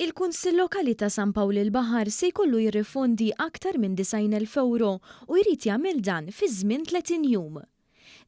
Il-Kunsill Lokali ta' San Pawl il-Baħar se jkollu jirrifondi aktar minn 90,000 ewro u jrid jagħmel dan fi żmien 30 jum.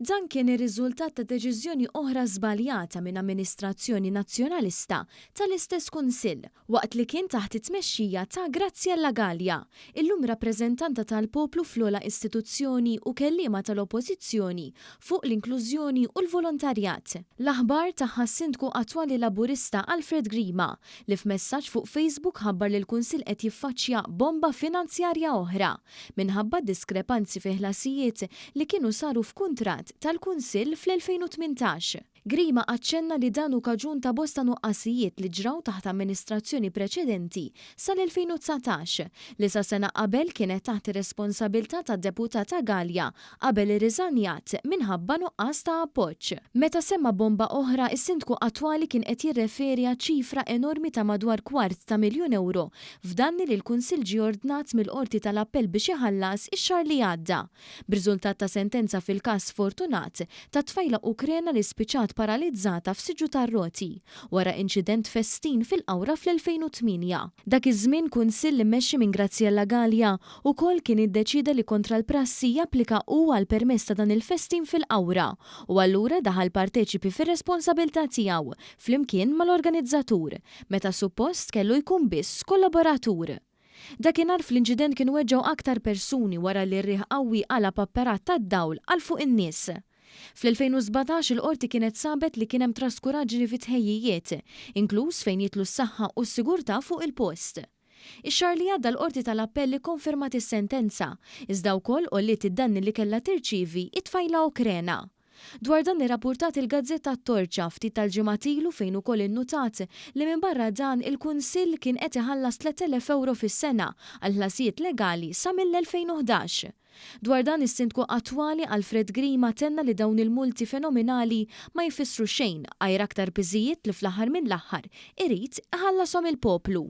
Dan kien ir-riżultat ta' deċiżjoni oħra żbaljata minn amministrazzjoni Nazzjonalista tal-istess Kunsill waqt li kien taħt it-tmexxija ta' Graziella Galea, illum rappreżentanta tal-poplu fl-ogħla istituzzjoni u kelliema tal-Oppożizzjoni fuq l-inklużjoni u l-volontarjat. L-aħbar tagħha s-Sindku attwali Laburista Alfred Grima li f'messaġġ fuq Facebook ħabbar li l-Kunsill qed jiffaċċja bomba finanzjarja oħra minħabba diskrepanzi fi ħlasijiet li kienu saru f'kuntratt tal-Kunsill fl-2018. Grima aċċenna li dan hu kaġun ta' bosta nuqqasijiet li ġraw taħt amministrazzjoni preċedenti sal-2019, li sa sena qabel kienet taħt ir-responsabilità tad-Deputata Galea qabel irriżanjat minħabba nuqqas ta' appoġġ. Meta semma bomba oħra, is-Sindku attwali kien qed jirreferi għaċ-ċifra enormi ta' madwar kwart ta' miljun ewro f'danni li l-Kunsill ġie ordnat mill-Qorti tal-Appell biex iħallas ix-xahar li għadda, b'riżultat ta' sentenza fil-każ sfortunat ta' tfajla Ukrena li spiċċat paralizzata f'siġġu tar-roti wara inċident festin fil-Qawra fl-2008. Dak iż-żmien Kunsill immexxi minn Graziella Galea ukoll kien iddeċieda li kontra l-prassi japplika hu għall-permess ta' dan il-festin fil-Qawra u allura daħal parteċipi fir-responsabilità tiegħu flimkien mal-organizzatur meta suppost kellu jkun biss kollaboratur. Dakinhar fl-inċident kienu weġġgħu aktar persuni wara li r-riħ qawwi qalab apparat tad-dawl għal fuq in-nies. Fl-2017 il-Qorti kienet sabet li kien hemm traskuraġni fit-tħejjijiet, inkluż fejn jidħlu s-saħħa u s-sigurtà fuq il-post. Ix-xahar li għadda l-Qorti tal-Appell ikkonfermat is-sentenza, iżda wkoll għolliet id-danni li kellha tirċievi t-tfajla Ukrena. Dwar dan irrappurtat il-gazzetta T-Torċa ftit tal-ġimgħat ilu fejn ukoll innutat li minbarra dan il-Kunsill kien qed iħallas 3,000 ewro fis-sena għal ħlasijiet legali sa mill-2011. Dwar dan is-Sindku attwali Alfred Grima tenna li dawn il-multi fenominali ma jfissru xejn għajr aktar piżijiet li fl-aħħar mill-aħħar irid iħallashom il-poplu.